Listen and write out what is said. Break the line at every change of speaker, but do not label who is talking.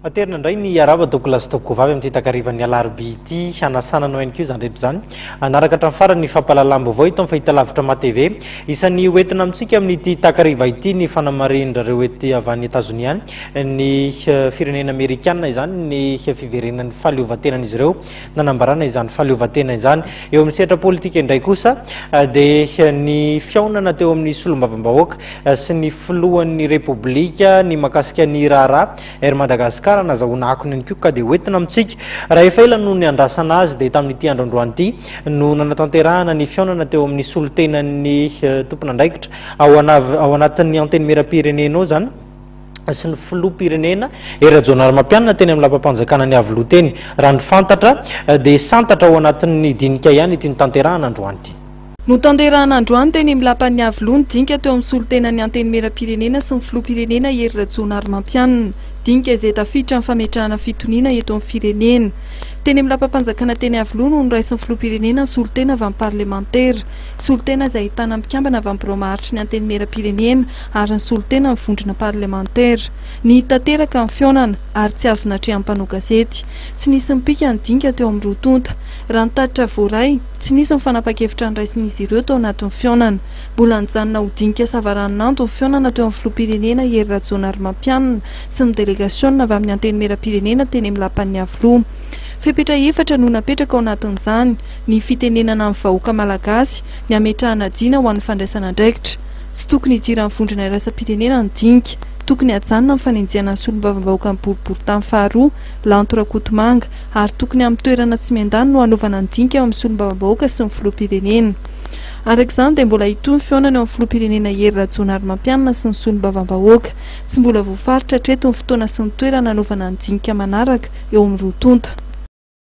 Aterina indray ny arahaba tompokolahy sy tompokovavy amin'ity takarivan'ny alarobia ity. Hanasana anao ihany koa izany rehetra izany. Hanaraka hatramin'ny farany ny fampahalalam-baovao eto amin'ny fahitalavitra MATV. Isan'ny hoentina amintsika amin'ity takariva ity ny fanamarihin-drareo ety avy any Etazonia any, ny firenena amerikana izany, ny fiverenan'ny fahaleovantenan'izy ireo, nanambarana izany fahaleovantena izany. Eo amin'ny sehatra politika indray kosa dia ny fihaonana teo amin'ny solombavambahoaka sy ny filohan'ny Repoblika ny mahakasika ny raharaha Air Madagascar nazahoana akony ihany koa ka dia hoentina amintsika. Raha efa ela no niandrasana azy dia tamin'ity andro androany ity no nanatanterahana ny fihaonana teo amin'ny solontenan'ny tompon'andraikitra ao ao anatin'ny Antenimierampirenena ao izany sy ny filoham-pirenena Hery Rajaonarimampianina teny amin'ny lapam-panjakana ny Iavoloha teny. Raha ny fantatra dia santatra ao anatin'ny dinika ihany ity notanterahana androany ity.
Notanterahana androany teny amin'ny lapan'ny Iavoloha ny dinika teo amin'ny solontenan'ny Antenimierampirenena sy ny filoham-pirenena Hery Rajaonarimampianina. Dinika izay tafiditra amin'ny fametrahana fitoniana eto amin'ny firenena. Teny amin'ny lapam-panjakana teny Iavoloha no noraisin'ny filoham-pirenena ny solontena avy amin'ny parlemantera. Solontena izay ahitana mpikambana avy amin'ny birao maharitry ny Antenimierampirenena ary ny solontena ny vondrona parlemantera. Nihidy tanteraka ny fihaonana ary tsy azo natrehan'ny mpanao gazety. Tsy nisy nipika ny dinika teo amin'ny roa tonta. Raha ny tatitra voaray, tsy nisy ny fanapan-kevitra noraisin'izy ireo tao anatin'ny fihaonana. Mbola nijanona ho dinika savaranonando ny fihaonana teo amin'ny filoham-pirenena Hery Rajaonarimampianina sy ny delegasiona avy amin'ny Antenimierampirenena teny amin'ny lapan'ny Iavoloha. Fepetra efatra no napetraka ao anatin'izany, ny fitenenana amin'ny vahoaka malagasy, ny hametrahana dina ho an'ny fandraisana andraikitra. Tsy tokony hidiran'ny vondrona iraisam-pirenena ny dinika. Tokony hajanona ny fanenjehana ny solombavambahoakan'ny boriborintany faharoa, Lanto Rakotomanga, ary tokony amin'ny toerana tsy miandany no hanaovana ny dinika eo amin'ny solombavambahoaka sy ny filoham-pirenena. Araka izany dia mbola hitohy ny fihaonana eo amin'ny filoham-pirenena Hery Rajaonarimampianina sy ny solombavambahoaka. Tsy mbola voafaritra hatreto ny fotoana sy ny toerana hanaovana ny dinika manaraka eo amin'ny roa tonta.